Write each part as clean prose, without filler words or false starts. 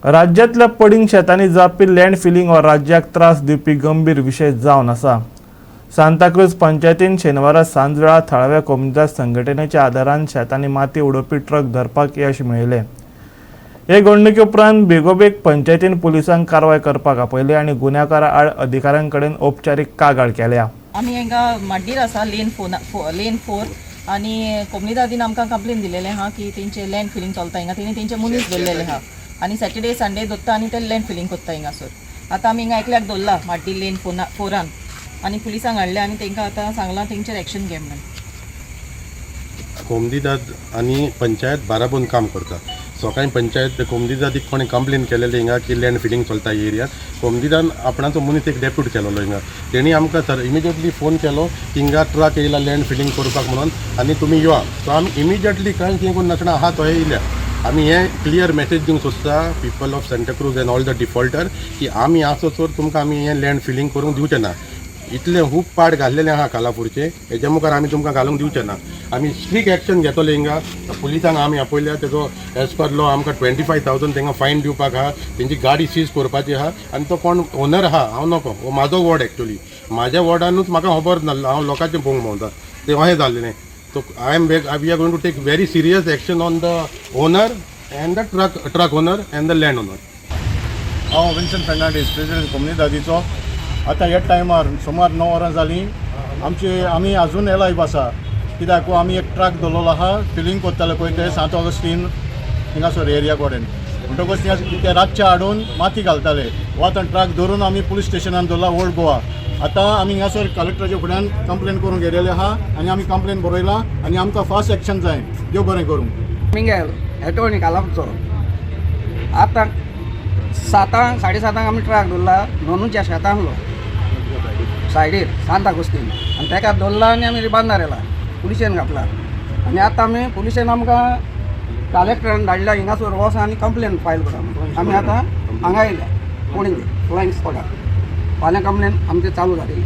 राज्यांतल्या पडींग शेतांनी जावपी लँड फिलिंग हो राज्याक त्रास दिवपी गंभीर विशय जावन आसा. सांताक्रूज पंचायतीन शेनवारा सांजवेळा थळाव्या कोमुनिदाद संघटनेच्या आदारान शेतांनी माती उडोवपी ट्रक धरपाक यश मेळयलें. हे घडणुके उपरांत बेगोबेग पंचायतीन पुलिसांक कारवाय करपाक आपयले आनी गुन्यांवकारा आड अधिकाऱ्यां कडेन औपचारीक कागाळ केल्या. आमी हांगा माड्डीर आसा, लेन 4 आनी कोमनिदादीन आमकां कंप्लेन दिलेलें आहा की तेंचे लँड फिलिंग चलता हिंगा. तेणी तेंचे मनीस दवरलेले आहा आनी सॅटर्डे संडे दोत्ता आनी ते लँड फिलिंग करता हिंगासर. आतां आमी हिंगा एकल्याक दवरला माड्डी लेन 4 आन आनी पुलिसांक हाडले आनी तेंकां आतां सांगलां तेंचेर एक्शन घे म्हणून. कोमदिदाद आनी पंचायत बाराबोन काम करता. सकाळी पंचायत कोमदिदादीक कोणें कंप्लेन केलेली हिंगा की लँड फिलिंग चलता एरियात. कोमदिदान आपणाचो मनीस एक डेप्यूट केलेलो हिंगा. तेणी आमकां सर इमिजिएटली फोन केलो की हिंगा ट्रक येयला लँड फिलिंग करपाक म्हणून आनी तुमी यो. सो आमी इमिजिएटली कांयच हें करून नासतना आहा थंय येयल्या. आमी हें क्लियर मॅसेज दिवंक सोदता people of Santa Cruz and all the defaulter की आमी आसोसर तुमकां आमी हें लँड फिलिंग करूंक दिवचे ना. इतलें खूब पाड घाल्लेलें आहा कालापूरचें, हेच्या मुखार आमी तुमकां घालूंक दिवचे ना. आमी स्ट्रीक एक्शन घेतले. हिंगा पुलिसांक आमी आपयल्या. तेजो एज पर लॉ आमकां 25,000 तांकां फायन दिवपाक आहा, तेंची गाडी सीज करपाची आहा आनी तो कोण ओनर आहा हांव नको. हो म्हाजो वॉर्ड एक्चुअली, म्हाज्या वॉर्डानूच म्हाका खबर नासलो. हांव लोकांचें पळोवंक भोंवता, तें अशें जाल्लें. So I am we are going to take very serious action on the owner and the truck owner and the land owner. हांव विन्सन फेर्नांडीस, प्रेसिडेंट कोमुनिदादीचो. आतां ह्या टायमार सुमार 9 वरां जालीं आमची, आमी अजून एलायव आसा कित्याक आमी एक ट्रक दवरलेलो आहा, फिलींग करताले पळय ते सांत ऑगस्टीन थिंगासर एरिया कडेन. म्हणटकूच थिंगा ते रातचे हाडून माती घालताले. हो आतां ट्रक धरून आमी पुलीस स्टेशनान दवरला ओल्ड गोवा. आतां आमी हिंगासर कलेक्टराच्या फुड्यान कंप्लेन करूंक गेलेले आहा आनी आमी कंप्लेन बरयला आनी आमकां फास्ट एक्शन जाय. देव बरें करूं. मिंगेल, एटोर्नी कालापूरचो. आतां 7 साडे 7 आमी ट्रक दवरला नोनूच्या शेतांतलो सायडीर सांत आगोस्तीन आनी तेका दवरला आनी आमी रिबांदार येला, पुलिशेन घातला आनी आतां आमी पुलिशेन आमकां कलेक्टरान धाडल्या हिंगासर वच आनी कंप्लेन फायल करा म्हणून. आमी आतां हांगा येयल्या पणजे फ्लायंग स्क्वॉडार. फाल्यां कंप्लेन आमची चालू जातली.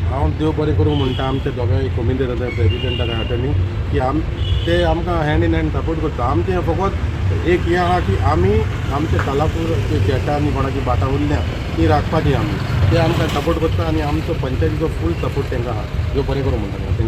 हांव देव बरें करूं म्हणटा आमच्या दोगांय कोमिदादा प्रेजिडेंट आनी अटर्नी की आम ते आमकां हँड इन हँड सपोर्ट करता. आमचें फकत एक हें आहा की आमी आमच्या कालापूर शेतां आनी कोणाची भाटां उरल्या ती राखपाची. आमी ते आमकां सपोर्ट करता आनी आमचो पंचायतीचो फूल सपोर्ट तांकां आहा. देव बरें करूं म्हणटा.